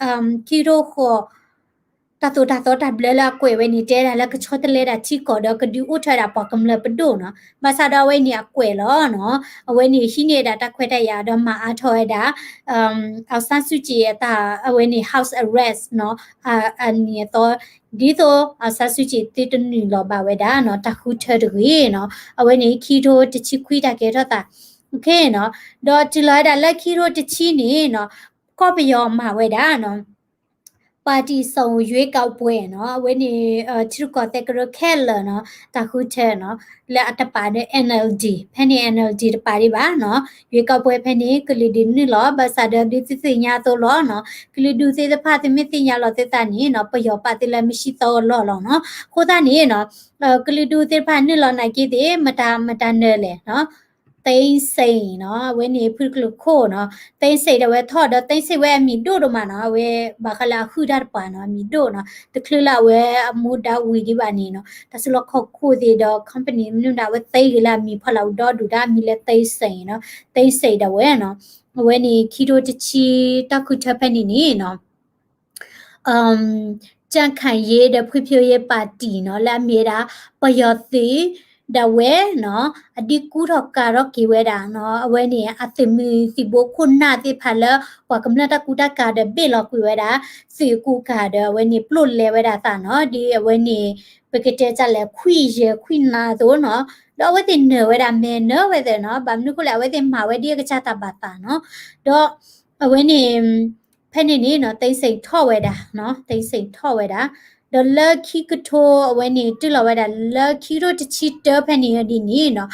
ခံထိဃိး တၢ်သိၣ်တၢ်သီတၢ်ဘျၢလၢအကွဲးဝဲန့ၣ် တဲဒၣ်လၢကဆီတလဲဒၣ်ထံကီၢ်ဒီးကဒုးအိၣ်ထီၣ်ဝဲဒၣ်ပှၤကမျၢၢ်ပဒိၣ်နီၤ. ဘၣ်ဆၣ်ဒီးအဝဲန့ၣ်အကွဲးလီၤနီၤ. အဝဲန့ၣ်ဟံးန့ၢ်ဝဲဒၣ်တၢ်ခွဲးတၢ်ယာ်ဒီးမၤအါထီၣ်ဝဲဒၣ် အောင်ဆန်းစုကြည် အတၢ် အဝဲန့ၣ် house arrest နီၤ အန့ၣ်အသီ ဒ်သိး အောင်ဆန်းစုကြည် သုတနုာ်လီၤဘၣ်ဝဲဒၣ်နီၤ တၢ်ဃုထၢတဂ့ၤနီၤ. အဝဲန့ၣ်ခံထိတဆံခွံတၢ်ကဲထီၣ်သး OK နီၤ. ဒီးတုၤလီၤဝဲဒၣ်လၢခံထိတဆံန့ၣ်နီၤ ကီၢ်ပယီၤမၤဝဲဒၣ်နီၤ ပါတီစုံရွေးကောက်ပွဲနီၤ အဝဲန့ၣ် ထံရူၢ်ကီၢ်သဲးကရၢခဲလၢာ်နီၤ တၢ်ဃုထၢနီၤ လၢအတပာ်ဒီး NLD ဖဲန့ၣ် NLD တပာ်ဒံးဘၣ်နီၤ ရွေးကောက်ပွဲဖဲန့ၣ် ကလုာ်ဒုးနုာ်လီၤ ဘၣ်ဆၣ်ဒီးဒုးသုသ့ၣ်ညါအသိးလီၤနီၤ ကလုာ်ဒူၣ်သ့ၣ်တဖၣ်သုမ့ၢ်သ့ၣ်ညါလီၤသုသးန့ၣ်နီၤ ပယီၤပာ်သုလၢမ့ၢ်ဆံသီကလီၢ်လီၤနီၤ အဃိသတးန့ၣ်နီၤ ကလုာ်ဒူၣ်သ့ၣ်တဖၣ်နုာ်လီၤနာ်က့သ့ၣ် မတၤ မတၤနၢၤလဲၣ်နီၤ သိန်းစိန်နီၤ အဝဲန့ၣ်ဖုတကလုာ်ခိၣ်နီၤ သိန်းစိန် ဒီးအဝဲထီၣ်ဒီး သိန်းစိန် ဝဲအမံၤဒိၣ်ဒိၣ်မးနီၤ အဝဲဘၣ်ဃးလၢအဟုၣ်တၢ်တပှၤနီၤ အမံၤဒိၣ်နီၤ တချုးလၢအဝဲအမူဒါဝံၤဒံးဘၣ်န့ၣ်နီၤ တၢ်စုလီၢ်ခီၣ်ခိၣ်သ့ၣ်ဒီး company မနုၤဒၣ် အဝဲသ့ဂ့ၤလၢအမံၤဖီလာ် အူဒီဒူၣ်တၢ်အမံၤလၢ သိန်းစိန် နီၤ သိန်းစိန် ဒီးအဝဲနီၤ အဝဲန့ၣ် ခံထိတဆံ တၢ်ဃုထၢဖဲန့ၣ်န့ၣ်နီၤ ကြံ့ခိုင်ရေးဒီးဖွံ့ဖြိုးရေးပါတီနီၤ လၢအမ့ၢ်ဝဲဒၣ် ပယီၤသုး ဒၣ်ဝဲနီၤ အဒုးကူထီၣ်ကၤထီၣ်က့ၤဝဲဒၣ်နီၤ အဝဲန့ၣ် အသုးမုၢ်သံၣ်ဘိခိၣ်နၢ်သ့ၣ်တဖၣ်လၢ ပှၤကမျၢၢ်တၢ်ကူတၢ်ကၤဒီးဘ့ၣ်လီၤကွံာ်ဝဲဒၣ် သုးကူကၤဒီးအဝဲန့ၣ် ပျိာ်လဲဝဲဒၣ်သးနီၤ ဒ်အဝဲန့ၣ် ပကတဲတၢ်လဲၣ် ခွံယဲၢ်ခွံနၤအသိးနီၤ ဒီးအဝဲသ့ၣ်နၢၤဝဲဒၣ် မဲာ်နၢၤဝဲသ့ၣ်နီၤ ဘၣ်မနုၤအဃိလဲၣ် အဝဲသ့ၣ်မၤဝဲဒ်အကစၢ်တၢ်ဘၣ်သးနီၤ ဒီး အဝဲန့ၣ် ဖဲန့ၣ်န့ၣ်နီၤ သိန်းစိန် ထီၣ်ဝဲဒၣ်နီၤ သိန်းစိန် ထီၣ်ဝဲဒၣ် ဒီးလၢခံကထိအဝဲန့ၣ် တုၤလီၤဝဲဒၣ်လၢခံကထိတဆံတၢဖဲန့ၣ်ဒ်န့ၣ်နီၤ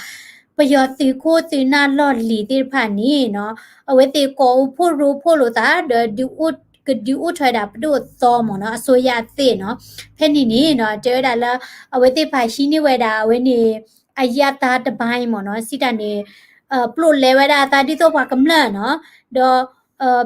ပယီၤသုးခိၣ်သုးနၢ်လီၢ်လံၤသ့ၣ်တဖၣ်န့ၣ်နီၤ အဝဲသ့ၣ်ကိးအိၣ်ဖှိၣ်ရိဖှိၣ်လိာ်သး ဒီး ကဒုးအိၣ်ထီၣ်ဝဲဒၣ်ပဒိၣ်အသီမ့ၢ်နီၤ အစိုးရသစ်နီၤ ဖဲန့ၣ်န့ၣ်နီၤ တဲဝဲဒၣ်လၢ အဝဲသ့ၣ်တဖၣ်ဟံးန့ၢ်ဝဲဒၣ် အဝဲန့ၣ် အရပ်သားတပိုင်းမ့ၢ်နီၤ စံးတၢ်န့ၣ် ပျိာ်လဲဝဲဒၣ်အသးဒ်သိးပှၤကမျၢၢ်နီၤ ဒီး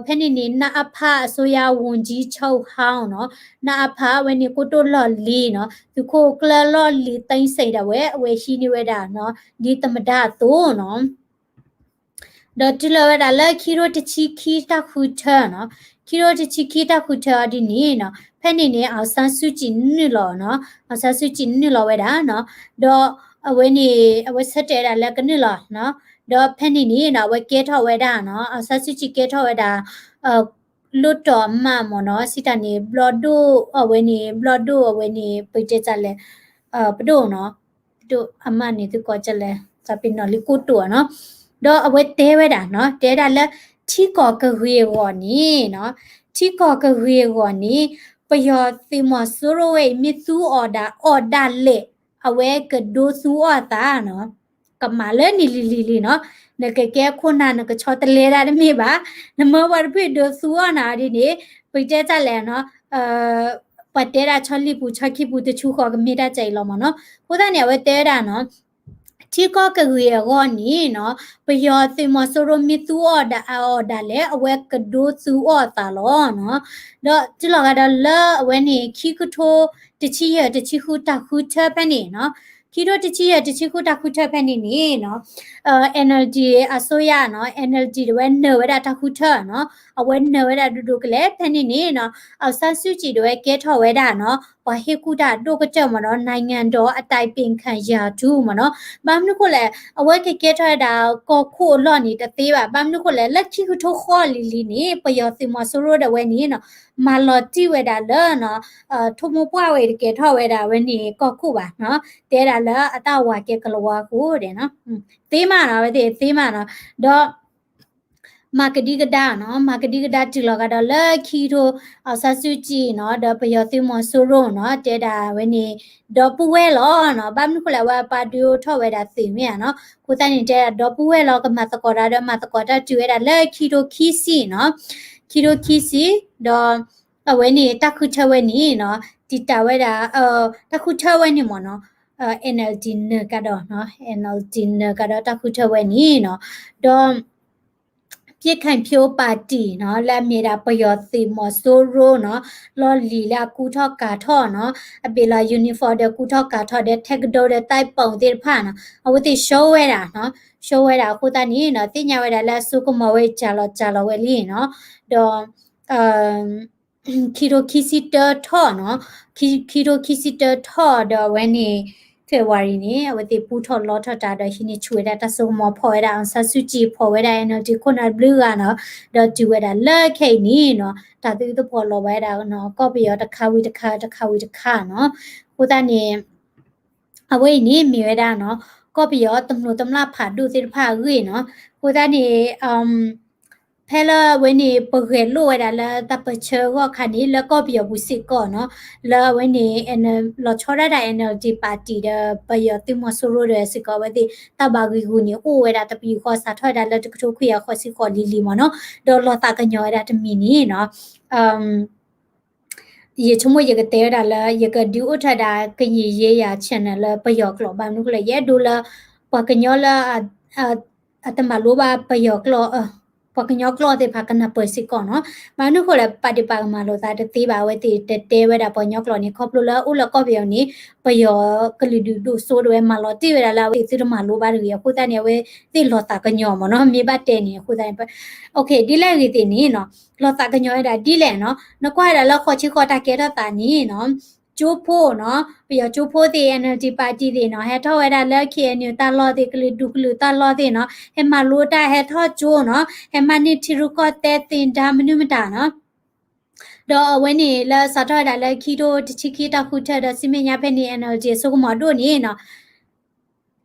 ဖဲန့ၣ်န့ၣ် နအဖ အစိုးရဝန်ကြီးချုပ်ဟောင်းနီၤ နအဖ အဝဲန့ၣ်ကိတိာ်လီၢ်လံၤနီၤ သုးခိၣ်ကျၢၢ်လီၢ်လံၤ သိန်းစိန် ဒၣ်ဝဲ အဝဲဟံးန့ၢ်ဝဲဒၣ်နီၤ ဒ်သမ္မတအသိးနီၤ ဒီးတုၤလီၤဝဲဒၣ်လၢခံထိတဆံခံတၢ်ဃုထၢနီၤ ခံထိတဆံခံတၢ်ဃုထၢအီၤဒ်န့ၣ်နီၤ ဖဲန့ၣ်န့ၣ် အောင်ဆန်းစုကြည် နုာ်လီၤနီၤ အောင်ဆန်းစုကြည် နုာ်လီၤဝဲဒၣ်နီၤ ဒီးအဝဲန့ၣ် အဝဲဆၢတဲာ်ဝဲဒၣ်လၢကနုာ်လီၤနီၤ ဒီးဖဲန့ၣ်န့ၣ်နီၤ အဝဲကဲထီၣ်ဝဲဒၣ်နီၤ အောင်ဆန်းစုကြည် ကဲထီၣ်ဝဲဒၣ် လွှတ်တော်အမတ်မ့ၢ်နီၤ စံးတၢ်န့ၣ် ဘျီၣ်ဒိၣ်အဝဲန့ၣ် ဘျီၣ်ဒိၣ်အဝဲန့ၣ် ပတဲတၢ်လဲၣ် ပဒိၣ်နီၤ ပဒိၣ်အမတ်န့ၣ် သုကိးတၢ်လဲၣ် သးပ့ၤနီၣ်လံကိတိာ်နီၤ ဒီးအဝဲတဲဝဲဒၣ်နီၤ တဲဒၣ်လၢ ထံကီၢ်ကဂ့ၤအဂီၢ်န့ၣ်နီၤ ထံကီၢ်ကဂ့ၤအဂီၢ်န့ၣ် ပယီၤသုးမီၤစိရိၤဝဲအံၤ မ့ၢ်သူအီၣ်ဒၣ်အီၣ်ဒၣ်လဲာ် အဝဲကဒိသူအီၣ်သးနီၤ ကမၤလၢနံၤလံၤလံၤလံၤနီၤ နကကဲခိၣ်နၢ် နကဆီတလဲဒၣ်တမ့ၢ်ဘၣ် နမၢပှၤတဖုဒိသူအီၣ်နၤဒ်န့ၣ် ပတဲတၢ်လဲၣ်နီၤ ပှၤတဲဒၣ်ဆီလံာ်ပူၤဆီခံပူၤတဆူဃီကမ့ၢ်တၢ်ကဲအံၤလီၤမ့ၢ်နီၤ အဃိသတးန့ၣ် အဝဲတဲဝဲဒၣ်နီၤ ထံကီၢ်ကဂ့ၤအဂီၢ်န့ၣ်နီၤ ပယီၤသုးမီၤစိရိၤမ့ၢ်သူအီၣ်ဒၣ်အီၣ်ဒၣ်လဲာ် အဝဲကဒိသူအီၣ်သးလီၤနီၤ ဒီးတုၤလီၤဂာ်ဒီးလၢအဝဲန့ၣ် ခံကထိတဆံယဲၢ် တဆံဃုတၢ်ဃုထၢဖဲန့ၣ်နီၤ ခံကထိတဆံယဲၢ် တဆံဃုတၢ်ဃုထၢဖဲန့ၣ်န့ၣ်နီၤ NLD အစိုးရနီၤ NLD တဝဲနၢၤဝဲဒၣ်တၢ်ဃုထၢနီၤ အဝဲနၢၤဝဲဒၣ်ဒိၣ်ဒိၣ်ကလဲာ် ဖဲန့ၣ်န့ၣ်နီၤ အောင်ဆန်းစုကြည် တဝဲကဲထီၣ်ဝဲဒၣ်နီၤ ပှၤဟ့ၣ်ကူၣ်တၢ်အဒိၣ်ကတၢၢ်မ့ၢ်နီၤ နိုင်ငံတော်အတိုင်ပင်ခံရာထူးမ့ၢ်နီၤ. ဘၣ်မနုၤဃိလဲၣ် အဝဲကကဲထီၣ်ဝဲဒၣ်ကီၢ်ခိၣ်အလီၢ်န့ၣ်တသ့ဘၣ်. ဘၣ်မနုၤဃိလဲၣ် လၢခံကထိဃီလံၤလံၤန့ၣ် ပယီၤသုးမီၤစိရိၤဒီးဝဲန့ၣ်နီၤ မၤလီၤတံၢ်ဝဲဒၣ်လၢ ထိမိၣ်ပှၢ်ဝဲတကဲထီၣ်ဝဲဒၣ်ဝဲန့ၣ်ကီၢ်ခိၣ်ဘၣ်နီၤ တဲဒၣ်လၢအတၢ်ဝၤကဲကလၤဝါအဃိဒီး သ့မးနီၤ အဝဲသ့ၣ်သ့မးနီၤ ဒီး မၤကဒံကဒါနီၤ မၤကဒံကဒါတုၤလီၤကဒီးလၢခံကထိ အောင်ဆန်းစုကြည်နီၤ ဒီးပယီၤသုးမီၤစိရိၤနီၤ တဲဒၣ်ဝဲန့ၣ် ဒီပုၢ်ဝဲၢ်လီၤနီၤ ဘၣ်မနုၤဃိလဲၣ် အဝဲပာ်ဒုးအိၣ်ထီၣ်ဝဲဒၣ်သုးမ့ၢ်ဧါနီၤ အဃိသတးန့ၣ် တဲဒၣ်ဒီပုၢ်ဝဲၢ်လီၤ ကမၤသကိးတၢ်ဒီး မၤသကိးတၢ်တုၤဝဲဒၣ်လၢခံကထိခံဆံနီၤ ခံကထိခံဆံ ဒီး အဝဲန့ၣ် တၢ်ဃုထၢဝဲန့ၣ်နီၤ တံာ်တာ်ဝဲဒၣ် တၢ်ဃုထၢဝဲန့ၣ်မ့ၢ်နီၤ NLD နၢၤကဒီးနီၤ NLD နၢၤကဒီးတၢ်ဃုထၢဝဲန့ၣ်နီၤ ဒီး ပစ်ခတ်ဖြိုပါတီနီၤ လၢအမ့ၢ်ဒၣ်ပယီၤသုးမီၤစိရိၤနီၤ လီၢ်လံၤလၢအကူထီၣ်ကၤထီၣ်နီၤ အဘ့ၣ်လီၤ uniform ဒီးကူထီၣ်ကၤထီၣ်ဒီး ထၢကဒိဒီး သိုက်ပူၤသ့ၣ်တဖၣ်နီၤ အဝဲသ့ၣ်ဆှၢဝဲဒၣ်နီၤ ဆှၢဝဲဒၣ်အဃိသတးန့ၣ်နီၤ သ့ၣ်ညါဝဲဒၣ်လၢအစိကမီၤဝဲကၢ်လီၤကၢ်လီၤဝဲလံနီၤ ဒီး ခံကထိခံဆံတၢထီၣ်နီၤ ခံကထိခံဆံတၢထီၣ်ဒီးအဝဲန့ၣ် February န့ၣ် အဝဲသ့ၣ်ပူထီၣ်လီထီၣ်တၢ်ဒီးဟံးန့ၢ်ဆူၣ်ဝဲဒၣ်တၢ်စိကမီၤ ဖီၣ်ဝဲဒၣ် အောင်ဆန်းစုကြည် ဖီၣ်ဝဲဒၣ် NLD ခိၣ်နၢ်ဘျုးဂၤနီၤ ဒီးတုၤဝဲဒၣ်လၢခဲအံၤန့ၣ်နီၤ တၢ်သုးသပှီၤလီၤဝဲဒၣ်နီၤ ကီၢ်ပယီၤတခါဝံၤတခါ တခါဝံၤတခါနီၤ အဃိသတးန့ၣ် အဝဲအံၤန့ၣ်မ့ၢ်ဝဲဒၣ်နီၤ ကီၢ်ပယီၤတမျိးတမျာ်ဖးဒိၣ်သ့ၣ်တဖၣ်အဂ့ၢ်နီၤ အဃိသတးန့ၣ် ဖဲလၢအဝဲန့ၣ် ပဂဲၤလိာ်ဝဲဒၣ်လၢတၢ်ပၢၢ်ဆၢအဂီၢ်အခါန့ၣ် လၢကီၢ်ပယီၤပူၤစ့ၢ်ကီးနီၤ လၢအဝဲန့ၣ် လီၤဆီဒၣ်တၢ် NLD party ဒီးပယီၤသုးမီၤစိရိၤဒီးစ့ၢ်ကီး အဝဲသ့ၣ်တၢ်ဘၣ်ဂံာ်ဂူာ်န့ၣ် အိၣ်ဝဲဒၣ်တပယူာ်ဃီ စးထီၣ်ဝဲဒၣ်လၢတကထိခွံကယၤဃိးဆံဃိးလံၤလံၤမ့ၢ်နီၤ ဒီးလီၤသးကညီၤဝဲဒၣ်တမံၤန့ၣ်နီၤ ယဆိကမိၣ်ယကတဲဝဲဒၣ်လၢ ယကဒုးအိၣ်ထီၣ်ဒၣ် ကရင်ရေးရာ channel လၢပယီၤကျိာ် ဘၣ်မနုၤဃိလဲၣ် ယအဲၣ်ဒိးလၢ ပှၤကညီလၢ အတမၤလိဘၣ်ပယီၤကျိာ် ပှၤကညီကျိာ်သ့ၣ်တဖၣ်ကနၢ်ပၢၢ်စ့ၢ်ကီးနီၤ ဘၣ်မနုၤဃိလဲၣ် ပာ်ဒံးပာ်ကမၣ်လိာ်သးတသ့ဘၣ် အဝဲသ့ၣ်တတဲဝဲဒၣ်ပှၤကညီကျိာ်န့ၣ် ခီဖျိလၢအိၣ်လၢကီၢ်ပယီၤန့ၣ် ပယီၤကလုာ်ဒူၣ်ဒိၣ်စိဒၣ်ဝဲမၤလီၤတံၢ်ဝဲဒၣ်လၢ အဝဲသ့ၣ်သုတမၤလိဘၣ်တဂ့ၤ အဃိသတးန့ၣ် အဝဲသ့ၣ်လီၤသးကညီၤမ့ၢ်နီၤ မ့ၢ်ဘၣ်တဲန့ၣ် အဃိသတးန့ၣ် ဒ်လဲၣ်ဂ့ၤသ့ၣ်န့ၣ်နီၤ လီၤသးကညီၤဝဲဒၣ်ဒ်လဲၣ်နီၤ နကွၢ်ဝဲဒၣ်လၢဃိးဆံဃိးတၢ်ကဲထီၣ်သးန့ၣ်နီၤ ကၠိဖိနီၤ ပယီၤကၠိဖိသ့ၣ် NLD party သ့ၣ်နီၤ ဟဲထီၣ်ဝဲဒၣ်လၢ KNU တၢ်လီၢ်သ့ၣ် ကလုာ်ဒူၣ်ကလုာ်တၢ်လီၢ်သ့ၣ်နီၤ ဟဲမၤလိတၢ်ဟဲထီၣ်ကၠိနီၤ ဟဲမၤန့ၢ်ထံရူၢ်ကီၢ်သဲးသ့ၣ်ဒါမနုၤမတၤနီၤ ဒီးအဝဲန့ၣ်လၢစးထီၣ်ဝဲဒၣ်လၢခံကထိတဆံခံတၢ်ဃုထၢဒီးဆူမဲာ်ညါဖဲန့ၣ် NLD အစိကမီၤဒိၣ်န့ၣ်နီၤ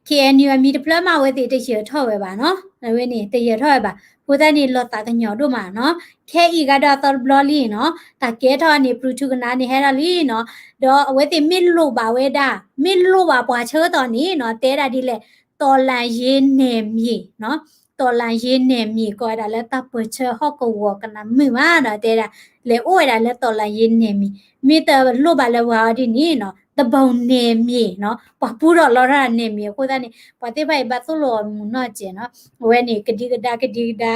KNU အမံၤတဖျၢၣ်မး အဝဲသ့ၣ်တယၢၤထီၣ်ဝဲဘၣ်နီၤ အဝဲန့ၣ် တယၢၤထီၣ်ဝဲဘၣ် အဃိသတးန့ၣ် လီၤသးကညီၤဒိၣ်မးနီၤ ခဲအံၤဂၤဒီးအသီတဘျီလံနီၤ တၢ်ကဲထီၣ်န့ၣ် ပျူၤထူကနါန့ၣ် ဟဲထီၣ်လံနီၤ ဒီးအဝဲသ့ၣ်မ့ၢ်လိၣ်ဘၣ်ဝဲဒၣ် မ့ၢ်လိၣ်ဘၣ်ပှၤဆၢကတီၢ်န့ၣ်နီၤ တဲဒၣ်ဒ်လဲၣ် တော်လှန်ရေးနယ်မြေနီၤ တော်လှန်ရေးနယ်မြေ ကိးဝဲဒၣ်လၢတၢ်ပၢၢ်ဆၢဟီၣ်ကဝီၤကနၣ်မုာ်မးနီၤ တဲဒၣ် လဲၤအိၣ်ဝဲဒၣ်လၢ တော်လှန်ရေးနယ်မြေ မ့ၢ်တလိၣ်ဘၣ်လၢပှၤအီၤဒ်န့ၣ်နီၤ သူပုန်နယ်မြေနီၤ ပှၤပူထီၣ်လီထီၣ် နယ်မြေ အဃိသတးန့ၣ် ပှၤသ့ၣ်တဖၣ်အံၤဘၣ်သိၣ်လိအီၤမုာ်နီၢ်ကဲးနီၤ အဝဲန့ၣ် ကဒံကဒါ ကဒံကဒါ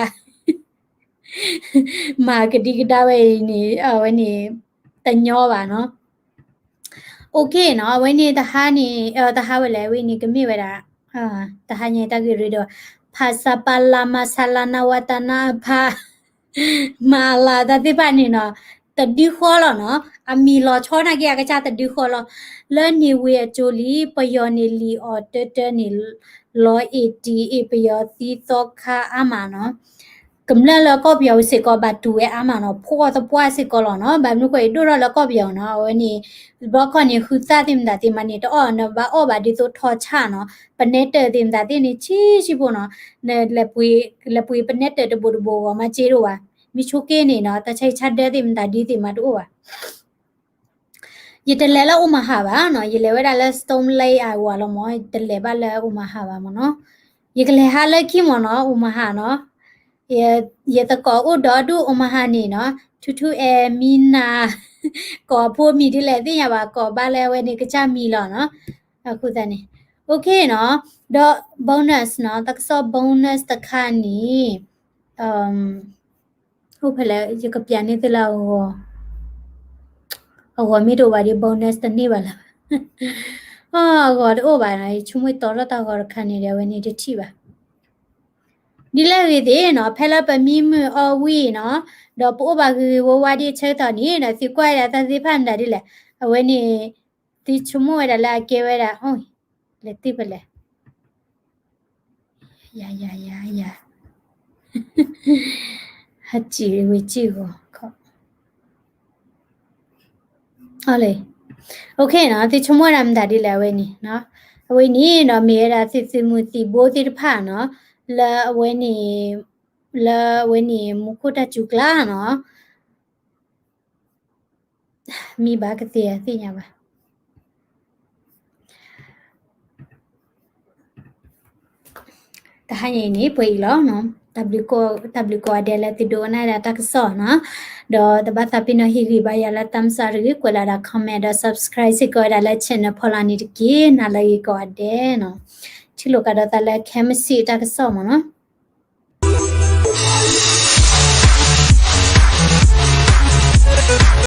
မၤကဒံကဒါဝဲအံၤန့ၣ် အဝဲန့ၣ် တညီဘၣ်နီၤ OK နီၤ အဝဲန့ၣ်တဟါန့ၣ် တဟါဝဲလဲၣ် အဝဲန့ၣ်ကမ့ၢ်ဝဲဒၣ် တဟါညါတၢ်ဂ့ၢ်ရ့ဒီး ဖဆပလ မဆလ နဝတ နအဖ မလ တၢ်သ့ၣ်တဖၣ်န့ၣ်နီၤ တဒုဃီလီၤနီၤ အမံၤလီၤဆီနာ်က့ အကစၢ်တဒုဃီလီၤ လၢနေဝင်းအကျိုးလံ ပယီၤန့ၣ်လံၣ်အီၤတၢတၢန့ၣ် လီၤ eighty eight ပယီၤသံသီခါအါမးနီၤ ကမျၢၢ်လၢကီၢ်ပယီၤစ့ၢ်ကီးဘၣ်တူၢ်ဝဲအါမးနီၤ ဖိအီၣ်သပှၢ်စ့ၢ်ကီးလီၤနီၤ ဘၣ်မနုၤဃိအံၤဒိၣ်ထီၣ်လၢကီၢ်ပယီၤနီၤ အဝဲန့ၣ် ဘျီခီန့ၣ် ဃုသၣ်သ့ၣ်မတၤသ့ၣ်မးန့ၣ် တအီၣ်နဘၣ်အီၣ်ဘၣ်ဒ်သိးထီဆၣ်နီၤ ပနဲတၢၢ်သ့ၣ်မတၤသ့ၣ်န့ၣ် ဆံးဆံးဖိနီၤ နလဲၤပှ့ၤ လဲၤပှ့ၤပနဲတၢၢ်တဘိးတဘိးဂီၤမးစ့တအိၣ်ဘၣ် မ့ၢ်ဆိက့န့ၣ်နီၤ တၢ်ဆါဟံၣ်ဆါဒၢသ့ၣ်မတၤဒ်သ့ၣ်မးတအိၣ်ဘၣ် ယတလဲၤလၢ Omaha ဘၣ်နီၤ ယလဲၤဝဲဒၣ်လၢ Storm Lake အဝၤလီၤမး ယတလဲၤဘၣ်လၢ Omaha ဘၣ်မးနီၤ ယကလဲၤဟးလၢခံမးနီၤ Omaha နီၤ ယသကိးအိၣ်ဒီဒူၣ် Omaha န့ၣ်နီၤ ထူထူအဲၣ်မံနၤ ကိးဖိမံၤဒ်လဲၣ် သ့ၣ်ညါဘၣ် ကိးဘၣ်လၢအဝဲန့ၣ်ကစၢ်မံၤလီၤနီၤ အဃိသတးန့ၣ် OK နီၤ ဒီး bonus နီၤ တၢ်ကစီၣ် bonus တခါန့ၣ် အိၣ်ဖဲလဲၣ် ယကပျးန့ၢ်သုလၢအဂီၤ အဂီၤမ့ၢ်တအိၣ်ဘၣ်ဒီး bonus တန့ၢ်ဘၣ်လၢၤ အဂီၤတအိၣ်ဘၣ်နီၤ ယဆိကမိၣ်တီထီၣ်တၢ်ဂီၤတခါန့ၣ်ဒီး အဝဲန့ၣ်တထံၣ်ဘၣ် ဒ်လဲၣ်ဂ့ၤသ့ၣ်နီၤ ဖဲလၢပမံမုာ်အီၣ်ဝံၣ်နီၤ ဒီးပအိၣ်ဘၣ်ဂ့ၤဂ့ၤဝါဝါဒ်အဆၢကတီၢ်န့ၣ်ဒီး သုကွၢ်ဝဲဒၣ်တၢ်သ့ၣ်တဖၣ်မတၤဒ်လဲၣ် အဝဲန့ၣ် သုဆိကမိၣ်ဝဲဒၣ်လၢအကဲဝဲဒၣ် အိ လဲၤတ့ၢ်ဖဲလဲၣ် ယၤ ယၤ ယၤ ယၤ ဟးစံၣ်ဝံၤစံၣ်ဂီၤခီ အလဲၤ OK နီၤ သုဆိကမိၣ်ဝဲဒၣ်မတၤဒ်လဲၣ် အဝဲန့ၣ်နီၤ အဝဲန့ၣ်ဒီး မ့ၢ်ဝဲဒၣ်သုသုးမုၢ်သံၣ်ဘိသ့ၣ်တဖၣ်နီၤ လၢအဝဲန့ၣ် လၢအဝဲန့ၣ် မူခိၣ်တၢ်စူၤကျါနီၤ မံဘၣ်ကသ့အသ့ၣ်ညါဘၣ် တဟါညါအံၤန့ၣ် ပှဲၤအံၤလီၤနီၤ တၢ်ဘျုးကိးဂၤဒဲးလၢသုဒိကနၣ်ဝဲဒၣ်တၢ်ကစီၣ်နီၤ ဒီးတဘၣ်သးပ့ၤနီၣ်ဟ့ၣ်ဂံၢ်ဘါယၤလၢ thumbs up တဂ့ၤ ကွဲးလီၤဒၣ် comment ဒီး subscribe စ့ၢ်ကီးဝဲဒၣ်လၢ channel ဖီလာ်န့ၣ်တက့ၢ် နၤလၢအဂ့ၤကိးဂၤဒဲးနီၤ ထံၣ်လိာ်ကဒီးသးလၢခဲမုၢ်ဆ့ၣ်အတၢ်ကစီၣ်မ့ၢ်နီၤ